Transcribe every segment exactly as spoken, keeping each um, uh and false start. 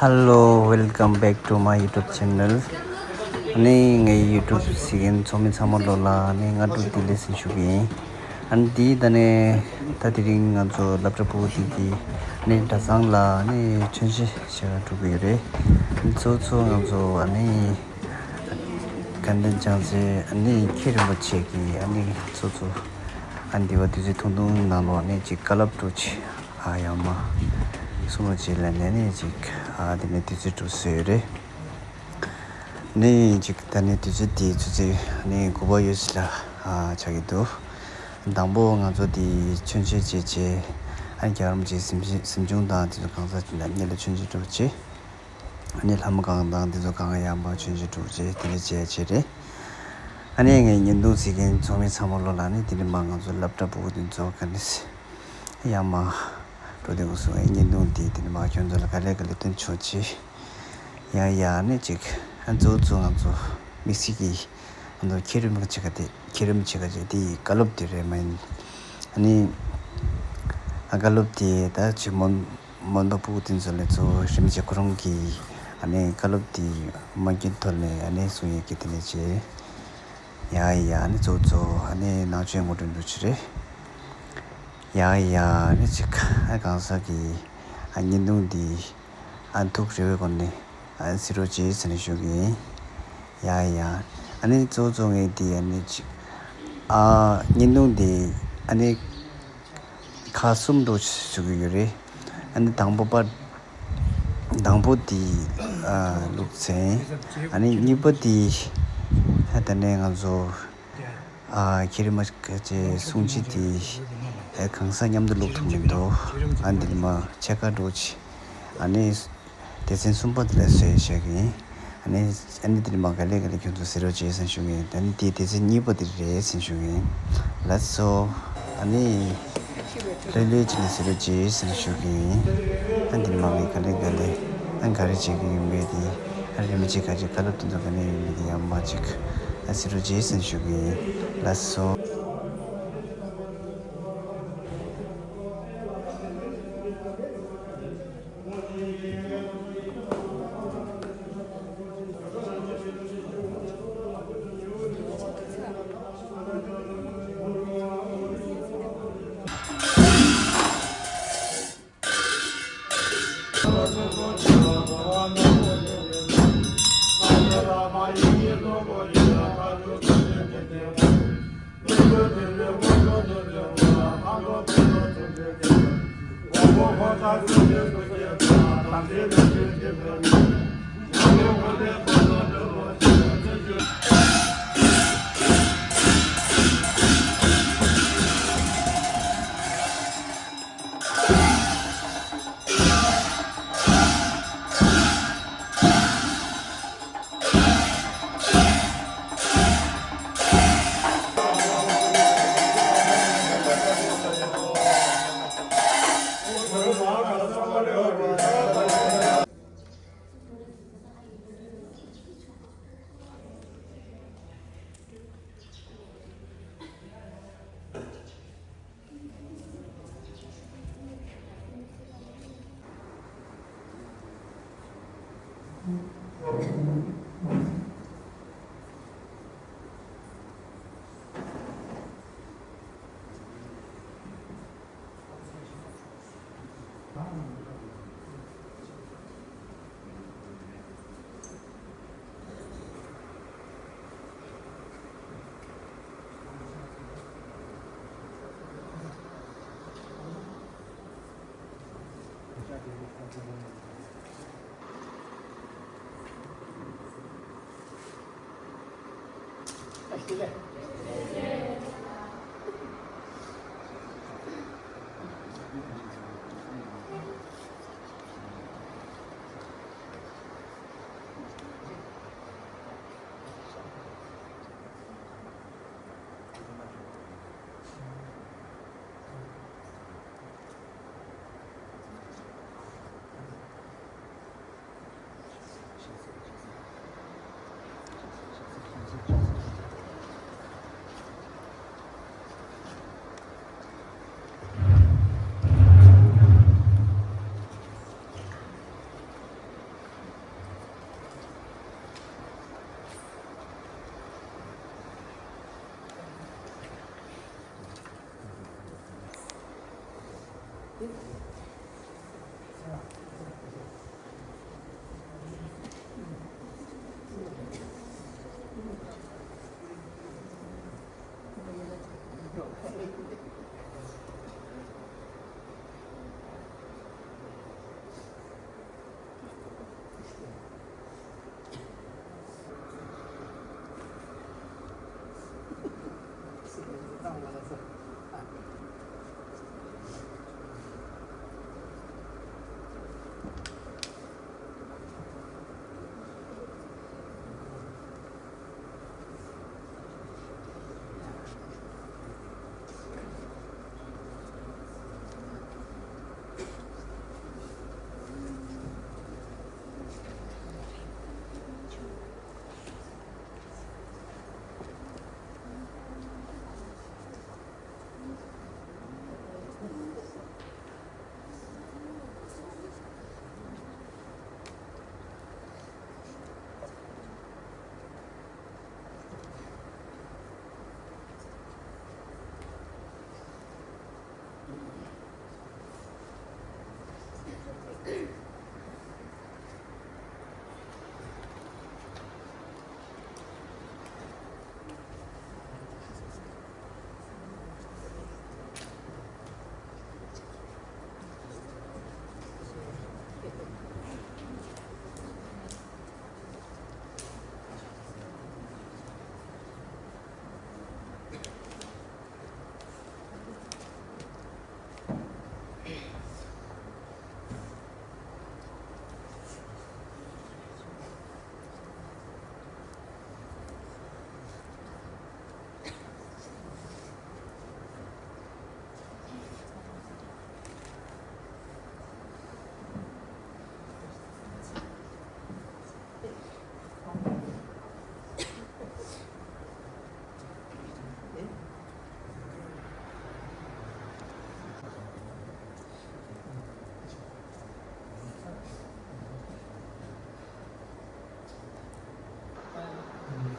Hello, welcome back to my YouTube channel. ཨ་ནི་ངའི་YouTube་གཟིགས་མཁན་ཚང་མ་ལོ་ལ་ཨ་ནི་སྔ་དྲོ་བདེ་ལེགས་ཟེར་ཞུ་གི་ཡིན། ཨ་ནི་འདི་ད་ནས་ད་དེ་རིང་ང་ཚོ་སློབ་གྲྭ་ཕྲུ་གུ་དེ་གི་ཨ་ནི་གྲྭ་ཚང་ལ་ཨ་ནི་མཆོད་མཇལ་བྱེད་ག་འགྲོ་གི་ཡོད་རེད། ཨ་ནི་གཙོ་བོ་གཙོ་བོ་ང་ཚོ་ཨ་ནི་དགའ་ལྡན་བྱང་རྩེ་ཨ་ནི་མཁན་རིན་པོ་ཆེ་གི་ཨ་ནི་གཙོ་བོ་གཙོ་བོ་ཨ་ནི་འདི་བ་དུས་ཚོད་ཐུང་ཐུང་ནང་ལོགས་ཨ་ནི་ཅིག་བཀའ་སློབ་སྒྲུབ་ཆེད། ཨ་ཡ་མ། གསུང་རོགས་བྱེད་ལབ་ནས་ནི་ཅིག་ཨ་དེ་ནས་དུས་ཚོད་གྲུབ་སོང་ཡོད་རེད། ནི་ཅིག་ད་ནི་དུས་ཚོད་དེ་ཆུ་ཚོད་ནི་དགུ་པ་ཡོད་ཚད་ལ་ཨ་ཆགས་ཀྱི་འདུག་དང་པོ་ང་ཚོ་དེ་མཆོད་མཇལ་བྱས་རྗེས་ཨ་རྒྱལ་བ་རིན་པོ་ཆེའི་གཟིམ་གཟིམ་ཆུང་དང་དེ་ཚོ་གང་ཟག་ཅིག་ལ་སྣེ་ལ་མཆོད་མཇལ་གྲུབ་རྗེས། ཨ་ནི་ལྷ་མོ་གང་དང་དེ་ཚོ་གང་ཡང་མ་ཆོས་ཆོས་དྲུག་ཅེས་དེ་འདྲ་བྱས་བྱས་རེད། ཨ་ནི་ངའི་བརྙན་ཐུང་གཟིགས་མཁན་ཚང་མའི་ཚང་མ་ལོ་ལ་ནི་དེ་ནི་མ་ང་ཚོ་སློབ་གྲྭ་ཕྲུ་གུ་དེ་ཚོ་ག་ནས་ཡང་མ་འགྲོ་དེ་གོ་སོང་། ངའི་བརྙན་ཐུང་དེ་དེ་ནི་མ་ཁྱོད་ཚོ་ལ་ག་ལེ་ག་ལེ་སྟོན་ཆོག་ཅེས། ཡ་ཡ་ནི་ཅིག་ཨ་གཙོ་བོ་གཙོ་ང་ཚོ་དམིགས་བསལ་གྱི་ང་ཚོ་མཁན་རིན་པོ་ཆེ་ག་དེ་མཁན་རིན་པོ་ཆེ་ག་ཅེས་དེ་ཡི་བཀའ་སློབ་དེ་རེད་མ་ཡིན། ཨ་ནི་ཨ་བཀའ་སློབ་དེ་ད་ཅིག་མོན། མོན་པ་ཕྲུ་གུ་དེ་ཚོ་ལ་གཙོ་བོ་རིན་པོ་ཆེ་ཁོ་རང་གིས་ཨ་ནི་བཀའ་སློབ་དེ་མ་འགྱོད་ཐོག་ནས་ཨ་ནི་གསུང་ཡས་ཀྱི་དེ་ནས་བྱས། ཡ་ཡ་ཨ་ནི་གཙོ་བོ་གཙོ་བོ་ཨ་ནི་ནང་ཆོས་ངོ་སྤྲོད་འགྲོ་ཆེད་རེད། ཡ་ཡ་ཨ་ནི་ཅིག་ཨ་གང་ཟག་གི་ཨ་བརྙན་ཐུང་འདི་ཨ་ཐུགས་རེ་བའི་སྒོ་ནས་ཨ་གཟིགས་རོགས་བྱེད་ཟེར་ནས་ཞུ་གི་ཡིན། ཡ་ཡ་ཨ་ནི་གཙོ་བོ་གཙོ་བོ་ངས་འདི་ཨ་ནི་ཅིག་ཨ་བརྙན་ཐུང་འདི་ཨ་ནི། ཁག་གསུམ་འགྲོ་ཞུ་གི་ཡོད་རེད། ཨ་ནི་དང་པོ་པ། དང་པོ་དེ་ཨ་ལུགས་མཚན། ཨ་ནི་གཉིས་པ་དེ་ཨ་ད་ནས་ང་ཚོ་ཨ་ཁྱེད་རི་མ་ཅེ་གསུང་ཆེད་དེ་ཨ་གང་ཟག་མཉམ་དུ་ལུགས་ཐུབ་མི་འདུག་ཨ་འདི་མ་ཕྱེད་ཀ་འགྲོ་ཆེ། ཨ་ནི། སྡེ་ཚན་གསུམ་པ་དེ་ལ་བཟོས་བཞག་གི་ཡིན། ཨ་ནི་ཨ་ནི་དེ་ནི་མ་ག་ལེ་ག་ལེ་ཁྱོད་ཚོ་གཟིགས་རོགས་བྱེད་ཟེར་ཞུ་གི་ཡིན། ཨ་ནི་དེ་སྡེ་ཚན་གཉིས་པ་དེ་རེད་ཟེར་ཞུ་གི་ཡིན། ལགས་སོ། ཨ་ནི་ལྷོད་ལྷོད་བྱས་ནས་གཟིགས་རོགས་བྱེད་ཟེར་ཞུ་གི་ཡིན། ཨ་ནི་དེ་ནི་མ་ངས་ག་ལེ་ག་ལེ་ཨ་ག་རེ་བྱེད་ཀྱི་ཡིན་མེད་དེ་ཨ་རེ་མི་བྱེད་ག་ཅིག་བཀའ་སློབ་དེ་ཚོ་ག་ནས་ཡོད་མེད་དེ་ཡང་མ་ཅིག་ཨ་གཟིགས་རོགས་བྱེད་ཟེར་ཞུ་གི་ཡིན། ལགས་སོ།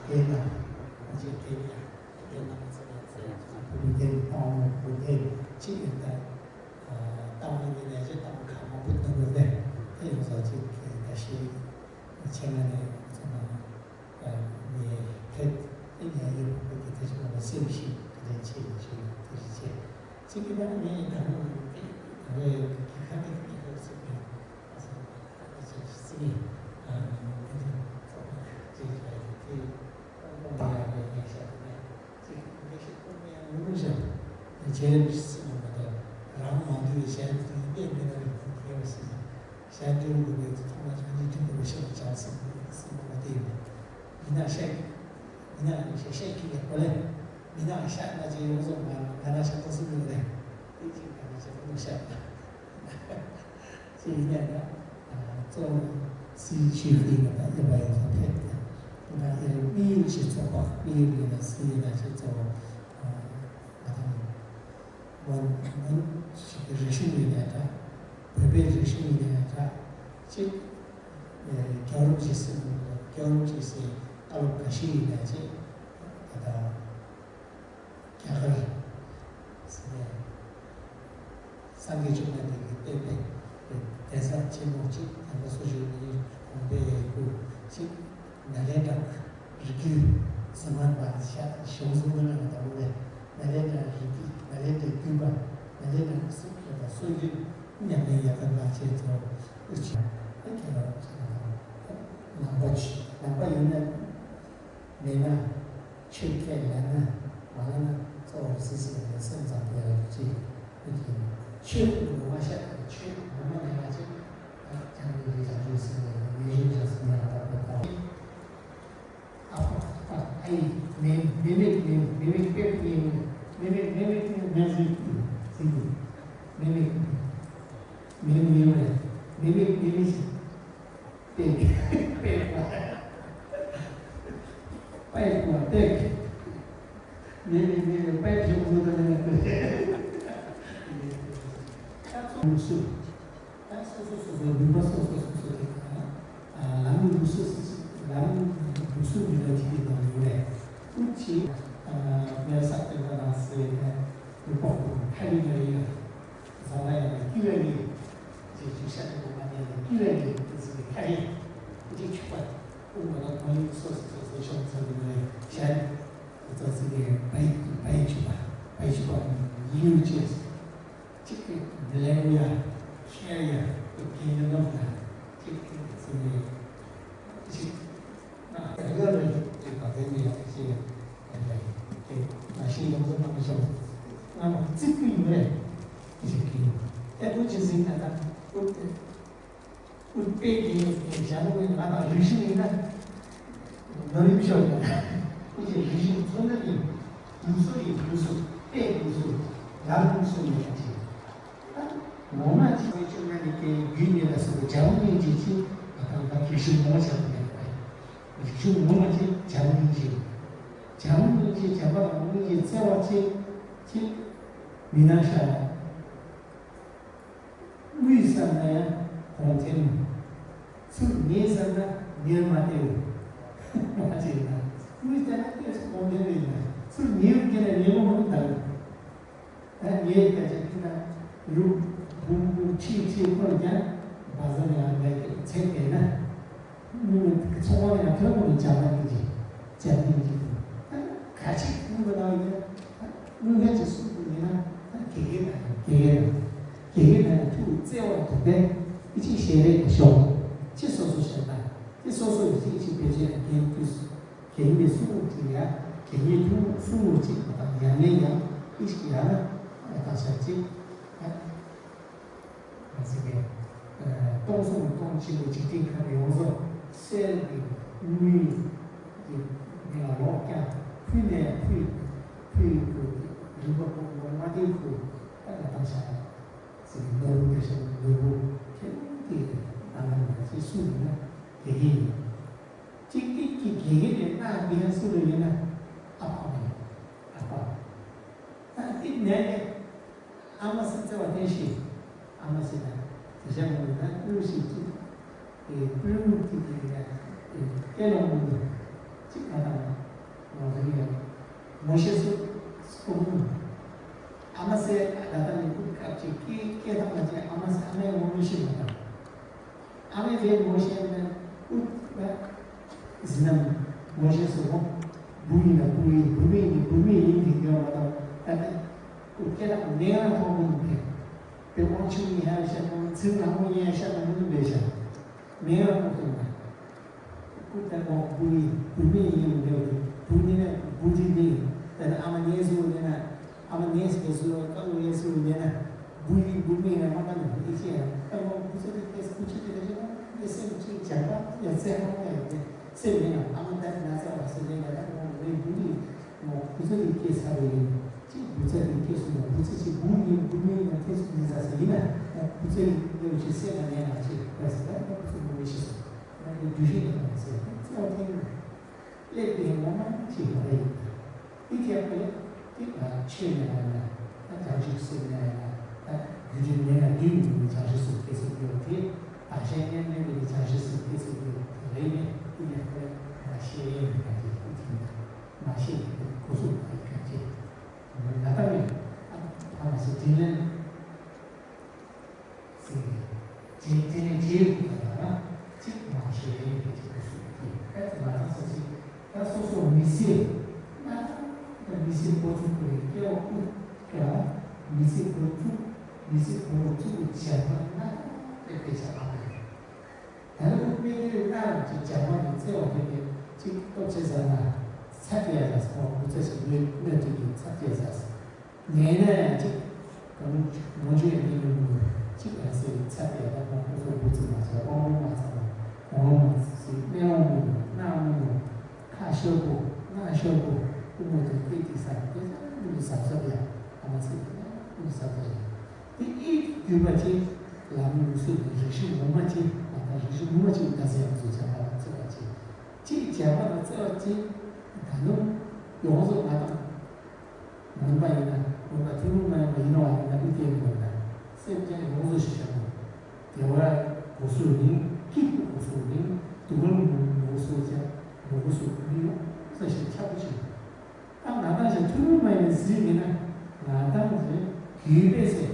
དེ་ན་ང་ཚོས་དེ་ཡང་དེ་ན་ང་ཚོ་ལ་ཚེ་ཡང་ཚང་བུ་དེ་བཏང་བུ་དེ་གཅིག་ཡོད་ད། ལྟ་བ་ཡིན་ནས་ཅི་ལྟ་བ་ཁག་མང་པོ་འདུག་ནོ་ལས། དེ་ཡང་ཚོ་གཅིག་ད་ཤེས་ཆེ་ན་ནས་ཚོ་ན་ནས་ཕེབས་དེ་ནས་ཡོད་པ་གི་དེ་ཚོ་ལ་སེམས་ཤིག་དེ་ལས་ཆེ་ཡིན་ཞུ་དེ་ཞིག་ཆེ། གཅིག་གི་ད་ནས་ད་ནས་དེ་ད་ནས་གི་ཁ་ནས་གི་ཁ་སེམས་ཡང་ཨ་ས་ད་ནས་ཆེ་ཤི་སི་ནི་ཨ་ནི་དེ་ཚོ་ཚོ་ན་ཅི་ཞིག་ལ་ཡོད་དེ། ཅེས་མི་ཤེས་ཁོ་མི་ཡང་ངུ་ཤག་ཅེས་མི་སྲིད་མ་མ་དང་རང་མ་འདུས་གཞན་དུ་གཏན་མི་ན་རིགས་ཀྱི་ཁྱེར་སྲིད། གཞན་དུ་ངུ་མེད་དུ་ཐོག་མ་རང་ཉིད་དུ་ངུ་ཤེས་པ་བྱང་སེམས་ངུ་སྲིད་མ་མ་དེ་ཡིན། མི་ན་ཤེས་མི་ན་ཤེས་ཤེས་ཀྱི་ལེགས་པ་ལས་མི་ན་ཤ་ན་ཅེས་ཡོངས་སུ་མ་ང་ན་ཤ་ཏོག་སུ་ངུ་ལས་དེ་ཅིག་ང་ན་ཤ་ཏོག་ངུ་ཤག་ཅེས་ཡིན་ཡང་ན། གཙོ་བོ་སི་ཆུ་ཧྥེ་ཡིན་པ་ཡིན་པ་ཡིན་ཙང་ཕེབས་ཏེ། ང་ཡང་དམིགས་ཡུལ་ཞིག་ཚོགས་པ་དམིགས་ཡུལ་ཡིན་ན་སི་ཡིན་ན་ཞིག་གཙོ་བོ་ང་དང་མོན་མོན་ཞིག་གི་རིག་གཞུང་ཡིན་ནའི་འདྲ། བོད་པའི་རིག་གཞུང་ཡིན་ནའི་འདྲ། གཅིག་རྒྱལ་བ་རིན་པོ་ཆེ་སྲིད་རྒྱལ་བ་རིན་པོ་ཆེ་སྲིད་བཀའ་སློབ་འགའ་ཞིག་ཡིན་ནའི་གཅིག་ད་ལྟ། རྒྱ་གར་ཟེར་ནས་སངས་རྒྱས་བཅོམ་ལྡན་འདས་ཀྱི་བསྟན་པའི་གདན་ས་ཆེན་མོ་གཅིག་དམ་པ་སོ་བཞི་ནས་དགོངས་པའི་སྐུ་གཅིག་ནཱ་ལེནྡྲ་རིགས་རྒྱུད་གཟིགས་མ་པ་ཤ་ཞོང་གཟུགས་ནང་ལ་དང་པོ་ནས་ནཱ་ལེནྡྲ་རིགས་རྒྱུད་ནཱ་ལེནྡྲའི་བརྒྱུད་པ་ནཱ་ལེནྡྲ་གི་སྲོལ་རྒྱུན་དང་སྲོལ་རྒྱུན་ཉམས་ལེན་ཡག་པ་ལ་ཆེད་དུ་དབུ་ཁྲིད་ཨ་ཁྱེད་རང་ཚོ་ནང་པ་ཆེ་ནང་པ་ཡིན་ན། མེད་ན། ཆོས་ཁས་ལེན་ན། མ་ལེན་ན་གཙོ་བོ་སྲིད་སྲིད་ལ་སེམས་ཙམ་དེ་ལ་ཅི་ཡོད་ཀྱི་ཆོས་ངོ་མ་ཤ་ཆོས་ངོ་མ་ལེན་ན་ཅི་ད་ཀྱང་མི་རིགས་ཀྱང་ཆོས་སྲིད་ལ་ཡོད་ངེས་ཤེས་ཀྱང་སྲིད་ལ་ཡོད་པ་དང་ཨ་ཕ་ཨ་ཡི་མེ་མེ་མེ་མེ་མེ་མེ་པེ་མེ་མེ་མེ་མེ་མེ་མེ་ཟིན་ཟིན་གྱི་མེ་མེ་མེ་མེ་མེ་མེ་མེ་མེ་མེ་མེ་ཟིན། པེ་པེ་པེ་པེ་ནེ་ནེ་ནེ་པེ་ཞིག་བཟོ་ད་ནེ་ནེ་ད་སོ་སོ་སོ་སོ་ལུང་པ་སོ་སོ་སོ་སོ་དེ་ག་ལམ་ལུགས་སོ་སོ་ལམ་ལུགས་སོ་མི་ལ་ཅི་ཡིན་ནམ་ཡོད་རེད། ཨུ་ཆི་མེ་ས་དེ་ག་ལ་སེ་ནེ་ལུང་པ་ཁོ་ཁ་ཡིན་ན་ཡིན། བཟང་ན་ཡང་ན་སྐྱིད་པའི་གི། ཅེས་ཅིག་ཤ་ཁྲག་གི་མ་ཉལ་ནས་སྐྱིད་པའི་གི་ཏི་སི་གི་ཁ་ཡིན། ཅིག་ཆུ་པ། ཨུ་མ་ན་མ་ཡིན་སོ་སི་སོ་སི་ཤོག་ཚ་གི་མ་ཡིན་ཤ། ཏི་ཙ་སི་གི་བའི་བའི་ཆུ་པ། བའི་ཆུ་པ་ཡིན་ཅེས། ཅིག་གི་མི་ལེ་ཡ། ཤ་ཡ། ཏི་གི་ཡ་ནམ་ན། ཅིག་གི་སི་གི། ཅིག་ཡོད་རེད་ཅེས་པ་དེ་ནི་ཡང་ཅེས་ཡང་ཡང་ཡང་ཡང་ཅེས་ང་ཤིང་ཡོངས་སུ་གནང་ཞོག་ང་མ་ཙིག་གི་ཡོད་རེད་ཅེས་ཀྱི་ཨེ་ཁོ་ཅི་ཟིན་ན་ད་ཨུ་ཨུ་པེ་ཀི་ཡོད་ཟིན་ཞང་བོ་ང་དང་རིག་གཞུང་ཡིན་ན་ནོར་རིམ་ཤོར་ཡོད་ཨུ་ཅེ་རིག་གཞུང་ཚོ་ན་ཡིན་ལུགས་སྲོལ་ཡིན་ལུགས་སྲོལ་པེ་ལུགས་སྲོལ་ལམ་ལུགས་སྲོལ་ཡིན་ན་ཅེས། ངོ་མ་ཅི་བའི་བཅོམ་ལྡན་འདས་ཀྱི་རྒྱུད་ཉིད་ལ་སོགས་པའི་བྱམས་སྙིང་རྗེ་ཅིག་ང་དང་ད་རིག་གཞུང་ངོ་མ་བྱ་དགོས་པ་རེད། རིག་གཞུང་ངོ་མ་ཅིག་བྱམས་སྙིང་རྗེ། བྱམས་སྙིང་རྗེ་བྱམས་པ་དང་སྙིང་རྗེ་བརྩེ་བ་ཅིག་ཅིག་མི་ན་ཤ། དངུལ་བསམ་ན་ཡང་གོང་ཚད་མིན། ཚུར་ཉེས་བསམ་ན་ཉེར་མ་སྟེར། མ་བྱས་ན་དངུལ་བསྟན་ན་སྟེར་གོང་ཚད་མིན་ན་ཚུར་ཉེས་སྐྱེ་ན་ཉེས་མ་མིན་དང་། ད་ངའི་སྐད་ཆ་ཁྱོད་ན་ཡུག་བུམ་བུམ་ཁྲིད་ཁྲིད་ཁོར་ཀྱང་བ་ཟ་ནས་ཡང་ངའི་ཚེ་འདས་ན་མི་མི་ཚོགས་པ་ཡང་ཐོན་དགོས་ནས་བྱ་བ་ཡིན་གྱི་བྱ་ཡིན་གྱི་ད་ག་ཅིག་ཁུར་བ་ན་ཡིན་ན་ད་དངོས་ཁ་ཅིག་གསུང་དགོས་ཡིན་ན་ད་དགེ་རྒན་ན་དགེ་རྒན་ན་དགེ་རྒན་ན་ཐུགས་བརྩེ་བ་དུ་བས་ཨི་ཅིག་ཞལ་རས་ཀྱི་ཤོག་ཅི་སོ་སོ་བཤད་ན་ཅི་སོ་སོ་ཡི་ཅིག་ཅིག་བེད་སྤྱོད་ཡང་རྒན་དུས་སུ། གལ་ཏེ་གསུང་ཅིག་ཡང་གལ་ཏེ་ཐུང་གསུང་ཅིག་དང་ཡང་ན་ཡང་ཨི་ཞིག་ཡང་ན་ད་ཤར་ཅིག་ང་ཚོ་གི་སྟོང་གསུམ་སྟོང་ཆེན་པོ་འཇིག་རྟེན་ཁམས་ཡོངས་རྫོགས་གསེར་གྱི་དངུལ་གྱི་ངན་ལོག་ཀྱང་ཕུལ་ནས་ཕུལ་ཕུལ་དགོས་རིན་པ་ལོ་མ་བསྟན་དགོས་ད་ང་ད་ཤར་ཟེར་ནོར་བུ་དེ་ཤར་ནོར་བུ་ཁྱེད་ཀྱི་ཨ་ལ་ང་ཚོས་གསུང་ཡིན་ན་དེ་གི་ཡིན། གཅིག་གཅིག་གི་དགེ་རྒན་ནས་གནང་དེ་ཡང་སུ་ལ་ཡིན་ན་ཨ་ཕ་མ་ཡིན། ཨ་ཕ། ད་དེ་ནས་ནས་ཨ་མ་སི་བརྩེ་བ་བསྟན་ཤིང་ཨ་མ་སི་ན་དེ་བཞག་མ་ཡིན་ན་ཀུན་ཤིང་གཅིག་དེ་ཀུན་རུ་གཅིག་གི་ཡིན་ན་དེ་སྐད་ལོང་མི་འདུག་གཅིག་ང་དང་ ང་ཚོ་ཡིན་ཡང་མོ་ཤེ་སུ་སྐུ་ངོ་ཨ་མ་སེ་ད་ལྟ་ནས་སྐུ་སྐབས་ཀྱི་སྐད་སྐད་གཏོང་ལ་ཅན་ཨ་མ་སེ་ཨ་མའི་ངོ་མི་ཤེས་མ་དང་། ཨ་མའི་དེ་མོ་ཤེ་ནས་སྐུ་ཟིན་ན་མོ་ཤེ་སུ་ངོ་བུ་ཡིན་ན་བུ་ཡིན་བུ་མེད་ཡིན་བུ་མེད་ཡིན་དེ་ཡོད་མ་དང་། ད་ལྟ་སྐུ་སྐད་གཏོང་ནས་རང་ཐོག་མི་འདུག་པས། དབང་ཆུང་ཡིན་ཡང་ཤ་ནང་ཚིག་ནང་མོ་ཡིན་ཡང་ཤ་ནང་མི་འདུག་པས་ཤ། མེད་པར་རྟོགས་ཐུབ་པ། སྐུ་ལྟ་བུ་བུ་ཡིན་བུ་མེད་ཡིན་ལ་འདྲ་བ་དེ་བུ་ནི་ནི་བུ་དེ་འདི་ཡིན། ད་ནི་ཨ་མ་ནས་སུ་ནས་ན་ཨ་མ་ནས་སུ་སུ་ཀ་ལུ་ཡས་སུ་ནས་ན་བུ་ཡིན་བུ་མེད་ཡང་མ་ཀ་ནི་ཨི་ཅི་ཡང་ལྟ་བུ་བུ་ཚོ་དེ་སྐྱེས་སུ་ཆུ་དེ་ལ་ཅི་ན་དེ་སེམས་ཅིག་བྱམས་པ་ཡ་བཙན་པོ་ཡ་ཡོད་དེ་སེམས་ཡིན་ན་ཨ་མ་ད་ན་ཚ་བ་སུ་ནས་ན་ད་བུ་མེད་བུ་ཡིན་བུ་ཚོ་དེ་སྐྱེས་ས་རེ་ཡིན། ཅིག་བུ་ཚ་དེ་སྐྱེས་སུ་ན་བུ་ཚ་ཅིག་བུ་ཡིན་བུ་མེད་ཡང་ཐེ་ཚོམ་མི་ཟ་ས་ཡིན་ན་བུ་ཚ་ཡིན་ལེའུ་ཅིག་སེམས་ལ་ནས་ན་ཅིག་བས་ད་བུ་ཚ་བུ་མེད་ཤི་སོང་། ང་གི་རྒྱུ་ཤེས་ཀྱི་ཐོག་ནས་ཟེར་ཏེ་བརྩེ་བ་ཐེངས་མེད་སླེབས་པའི་ངོ་མ་ཅིག་མ་རེད། འདི་ཐེག་པས་འདི་ང་ཆོས་ནས་ལ་ན་ད་བྱང་ཆུབ་སེམས་ནས་ལ་ན་ད་རྒྱུ་འབྲས་མེད་ལ་རྒྱུ་མེད་པའི་བྱང་ཆུབ་སེམས་སྐྱེ་སྲིད་ཡོད་དེ། བདག་གཞན་གཉིས་མེད་པའི་བྱང་ཆུབ་སེམས་སྐྱེ་སྲིད་ཡོད་རེད་ནས་འདི་ཐེག་པས་ང་ཤེས་ཡོན་ག་དེ་འདི་ཐེག་ན་ང་ཤེས་ཡོན་གོ་སོང་ད་ག་ཅེ་ང་ད་ནི་ཨ་ཕ་མ་སི་དྲིན་ལན། ཟེར་ནས་རྗེས་དེ་ནས་རྗེས་ཀྱི་ལ་ན་གཅིག་མ་བྱས་ཡིན་པའི་གཅིག་ཏུ་སོང་གི་ཨེ་ཙི་མ་ཚང་ས་ཅིག་ད་སོ་སོ་མི་ཚེ་ན་ད་མི་ཚེ་འགོ་ཚུགས་པའི་སྐྱེ་བ་ཀུན་ཀྱང་མི་ཚེ་འགོ་ཚུགས་མི་ཚེ་འགོ་ཚུགས་པའི་བྱ་བ་ན་དེ་དེ་བྱ་བ་རེད། ད་ནི་དམིགས་ཡུལ་སྣ་རང་གི་བྱ་བ་ནི་བརྩེ་བ་དེ་གཅིག་སྟོབས་ཆེ་ས་ན་ཚ་སྐྱེ་ཡ་ལ་སོགས་མི་ཚེ་ཞིག་ནུས་ནུས་དུས་ཀྱི་ཚ་སྐྱེ་ས། ངས་ན་ཡང་ཅིག་གང་ངོ་ཆོས་ཡང་ཉན་མི་འདུག་ཅིག་ཡང་ཟེར་ཚ་དེ་ད་ཁོང་ཁོ་ཚོ་བུ་ཚོ་མ་ཚོ་དབང་པོ་མ་ཚང་བ་གོང་མ་ཚིག་སྨན་དབང་མི་འདུག་སྣ་མི་འདུག་ཁ་ཤོར་པོ་སྣ་ཤོར་པོ་ཀུ་མོ་དེ་སྐད་ཅིག་ཟ་དེ་ཚ་མི་འདུག་ཟབ་ཟབ་ཡ་ཨ་མ་ཚིག་དེ་ཚ་མི་འདུག་ཟབ་ཟབ་ཡ་དེ་ཨི་རྒྱུད་པ་ཅིག་ལམ་ལུགས་སྲོལ་དེ་རིག་གཞུང་ངོ་མ་ཅིག་ང་དང་རིག་གཞུང་ངོ་མ་ཅིག་ད་ཟེར་ཡང་ཚོ་བྱ་བ་ལ་བརྩེ་བ་ཅིག་ཅིག་བྱ་བ་ལ་བརྩེ་བ་ཅིག་ད་ནུབ་ཡོངས་རྫོགས་ང་དང་། ངན་པ་ཡིན་ན་ངན་པ་ཐུན་མོང་མ་ཡིན་པ་ཡིན་ནོ་བ་ཡིན་ན་འདི་སྐྱེ་མི་འོང་ན་སེམས་ཅན་ཡོངས་སུ་ཞི་བྱ་དགོས། བདེ་བ་གོ་སོ་ཡིན་སྐྱིད་པོ་གོ་སོ་ཡིན་སྡུག་བསྔལ་མོ་གོ་སོ་ཅག་མོ་གོ་སོ་མི་ཡོང་ས་ཞིག་ཆགས་པོ་ཞིག་ད་ང་དང་ཞིག་ཐུན་མོང་མ་ཡིན་ཟིན་མིན་ན་ང་དང་ཞིག་རྒྱུད་པས་ཟེར་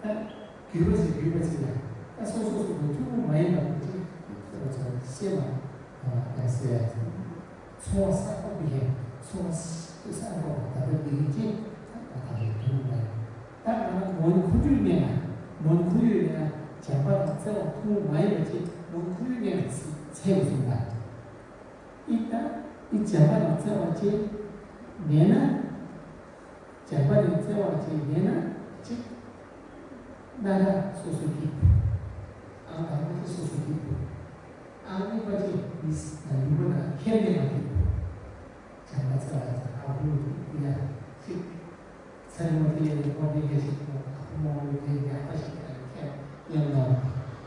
ད་རྒྱུད་པ་ཟེར་རྒྱུད་པ་ཟེར་ཡ་ད་སོ་སོ་སོ་སོ་ཐུན་མོང་མ་ཡིན་པ་ཅིག་སེམས་ལ་ཟེར་ཡ། ཚོར་བ་གསར་པ་མི་ཡིན། ཚོར་བ་གསར་པ་ད་ལྟ་མི་ཡིན་ཅེས་ད་ད་རེས་དོན་མེད། ད་ང་ལ་མོན་ཁོ་ཡུལ་ནས་ན་མོན་ཁོ་ཡུལ་ནས་ན་བྱམས་པ་དང་བརྩེ་བ་ཐུན་མོང་མ་ཡིན་པ་ཅེས་མོན་ཁོ་ཡུལ་ནས་ཚེ་བ་གསུངས་པ། ཨི་ད་ཨི་བྱམས་པ་དང་བརྩེ་བ་ཅེས་མེད་ན། བྱམས་པ་ནི་བརྩེ་བ་ཅན་ཡིན་ན་གཅིག་སྣ་ཁ་སོ་སོ་སྐྱིད་པོ། ཨང་དང་པོ་དེ་སོ་སོ་སྐྱིད་པོ། ཨང་གཉིས་པ་དེ་མི་ལུས་པོ་དང་ཁྱེར་ནས་མ་སྐྱིད་པོ། བྱམས་པ་བརྩེ་བ་ཅན་ཨ་ཁུ་ཡ་གཅིག་ཚན་མོ་དེ་ཡང་ཁོ་དེ་ག་ཞིག་ཨ་ཁུ་མོ་དེ་ཡག་པ་ཞིག་ཁྱེར་ཡང་ན་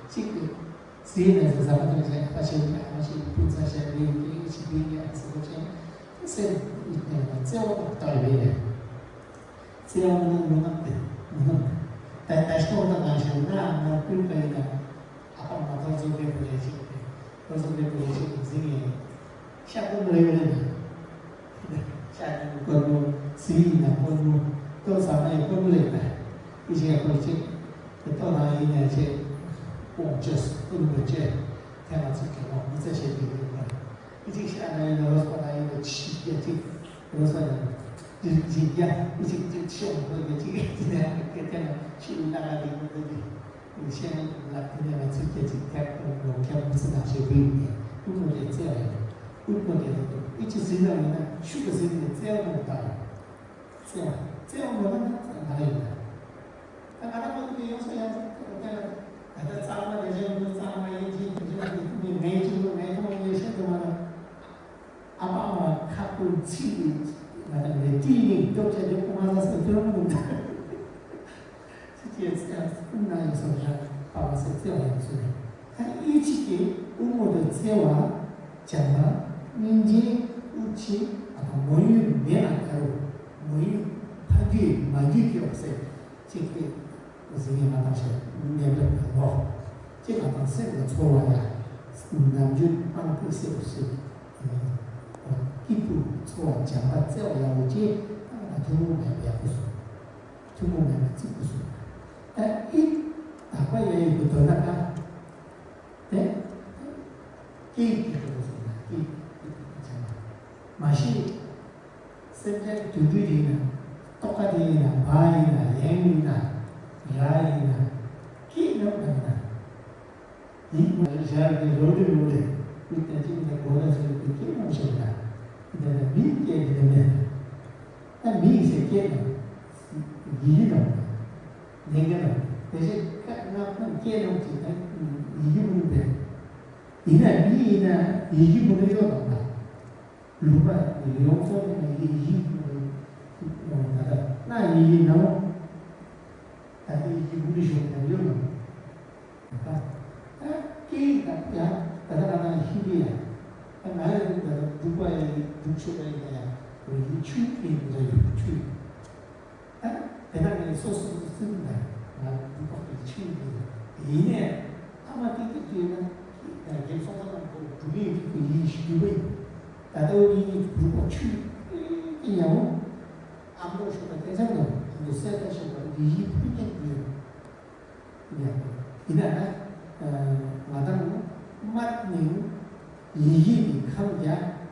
གཅིག་གི་ཟས་ནས་ཟ་མ་ཐུབ་ཅེས་ཁ་ཆེ་བའི་ཨ་མ་ཞིག་སྤུན་ཚ་ཞིག་ལས་ཀྱི་ཞིག་ལས་ཀྱི་ཨ་ཟེར་བ་ཅན་སེམས་ཀྱི་བརྩེ་བ་དང་བརྟག་ཡོད། བརྩེ་བ་མི་སྣང་མི་སྣང་སྟེ་མི་སྣང་། ད་ད་ཤི་བ་དང་ང་ཞིག་ན་ང་ཀུན་དགའ་ཡིན་ན་ཨ་ཕ་མ་ཐོག་ཚོ་བེད་པོ་ལས་ཅིག་ཁོ་ཚོ་བེད་པོ་ལས་ཅིག་འཛིན་ཡིན། ཤ་སྐོར་མོ་རེ་རེ་ན། ཤ་ནི་སྐོར་མོ། ཟི་ཡིན་ན་སྐོར་མོ། ལྟོ་ཟ་ན་ཡང་སྐོར་མོ་རེད་ན། ཨི་ཅེ་སྐོར་ཅིག་ལྟོ་ན་ཡིན་ན་ཅེ། ཀོང་ཅེས་སྐོར་མོ་ཅེ། ཐེ་མ་ཚིག་གི་མོ་མི་ཚེ་ཤེས་ཀྱི་ཡོད་པ། ཨི་ཅིག་ཤ་ན་ཡིན་ན་རོ་སོ་ན་ཡིན་ན་ཆི་ཡ་ཅིག་རོ་སོ་ན་ཡིན་ཅིག་ཡ་ཨི་ཅིག་ཅིག་ཤོག་རོ་ཡ་ཅིག་ཡ་ཅིག་ཡ་ཅིག་ཡ་ཅིག་ཤི་ན་ལ་ལ་ལི་མོ་ལི་ལི། ཤེས་ན་ལ་དེ་ནས་ང་ཚོས་སྐད་ཅིག་ཐེག་པར་ལོ་ཁྱབ་མི་སྲིད་ན་ཞེས་བོས་ནས་དབུ་མོ་དེ་བཙལ་བ་ཡིན། དབུ་མོ་དེ་ལ་དུ་ཨི་ཅི་ཟིན་ན་ཡིན་ན་ཤུགས་ཀྱིས་ཟིན་ནས་བཙལ་བ་མོ་ལྟར། བཙལ་བ་བཙལ་བ་མོ་ལ་ན་བཙལ་བ་ཡིན་ན། ད་ང་རང་མ་དུ་ཡོང་ས་ཡང་ད་ལྟ་གཙང་མ་རེ་ཞིག་མི་གཙང་མ་ཡིན་གྱི་དུ་ཞིག་མི་ངའི་ཅི་མོ་ངའི་ཐོག་ངའི་ཤེས་དུ་མ་ན། ཨ་ཕ་མ་ཁ་ཀུན་ཚིག་གིས་ང་དང་ལས་ཏི་ནི་སྟོབས་ཆེ་དེ་ཁོ་ང་ས་སེ་ཐོན་མི་འདུག་ཚིག་གིས་ཚེ་ཀུན་ན་ཡོད་སོ་ཞག་པ་བ་སེ་བརྩེ་བ་ཡོད་སོ་རེད། ད་ཨི་ཆི་གི་དབུ་མོ་དུ་བརྩེ་བ་བྱམས་པ་སྙིང་རྗེ་དབུ་ཆེ་ཨ་ཕ་མོ་ཡུལ་མེད་ན་ད་རུ་མོ་ཡུལ་ཕ་རྒྱུད་མ་རྒྱུད་སྐྱེ་བ་སེ་ཅིག་གི་གཟིགས་ངེས་མ་བཏང་ཞེས་གནས་སྐབས་ལ་ལོག་ཅེས་ང་དང་སེམས་ལ་ཚོར་བ་ཡང་ནམ་རྒྱུན་སྤང་སྟེ་སེམས་སུ་ སྐྱིད་པོ་འཚོ་བ་བྱམས་པ་བརྩེ་བ་ཡག་པོ་བྱས། ཨ་ཐུན་མོང་མེད་པ་ཡག་པོ་བཟོ། ཐུན་མོང་མེད་པ་བརྩི་དགོས་སོ། ད་ཨི་དག་པ་ཡང་ཡོད་པའི་དོན་དག་ག་དེ་སྐད་ཀྱི་དགོས་སོ་ན་སྐད་ཀྱི་བྱམས་པ་མ་གཞི། སེམས་ཅན་དུད་འགྲོ་ཡིན་ན། རྟོག་པ་དེ་ཡིན་ན། བ་ཡིན་ན། ཡན་ཡིན་ན། ར་ཡིན་ན། སྐད་རྣམས་དང་ན། ཡིད་མ་ཞར་གྱི་རོ་རི་རོ་རེ། མི་ལྟ་ཅི་མི་ལྟ་གོ་ལ་ཟེར་བའི་སྐད་རྣམས་ཤོར་ན། འདི་ལ་མིའི་སྐད་འདི་མེད། ད་མིའི་ཟེར་སྐད་རྣམས་ཡིད་ཡིད་རྣམས་ལས་འགན་རྣམས་དེ་བཞིན་ཁ་ང་ཁོང་སྐད་རྣམས་ཀྱི་ད་ཡིད་ཡིད་མུན་པས། ཡིན་ན་མི་ཡིན་ན་ཡིད་ཡིད་མུན་ཡོད་དམ་ལ། ལུང་པ་ཡོངས་རྫོགས་ནས་ཡིད་ཡིད་ཡིད་ད་ལྟ་ན་ཡིད་ཡིད་ནའོ། ད་ལྟ་ཡིད་ཡིད་མུན་ཞོག་ནས་ཡོད་ནོ། ད་ད་སྐད་ཡིག་ད་ཡང་ད་ལྟ་ང་ད་ཧིན་དི་ཡ། ད་ང་ཡང་ད་ལྟ་འབྲུག་པ་ཡིན་འབྲུག་ཆོས་པ་ཡིན་ན་ཡང་ཡིད་ཆུ་ཡིན་ད་ཡོད་ཆུ་ཡིན། ད་དེ་དག་ངས་སོ་སོ་སོ་སོ་ལ་ང་འདུག་པ་གི་ཆོས་ཡིན། ཡིན་ནས་ཨ་མ་ཏིག་ཏིག་ཡོད་ན་རྒན་སོང་ཙང་ཁོ་འབྲུག་མི་ཡིན་གྱི་ཡིན་ཞུ་གི་བས། ད་ལྟ་འུ་ཡིན་འདུག་པ་ཆོས་ཡིན་ཡང་ཨ་མོ་ཤོག་ད་དེ་ཚང་ནང་འདུག་སེ་ད་ཤོག་པ་འདི་ཡིན་ཕུ་ཉན་འདུག་ཡོད། ཡིན་ན་ང་དང་མ་ནིང་ཡིན་ཡིན་གྱི་ཁམས་ཀྱང་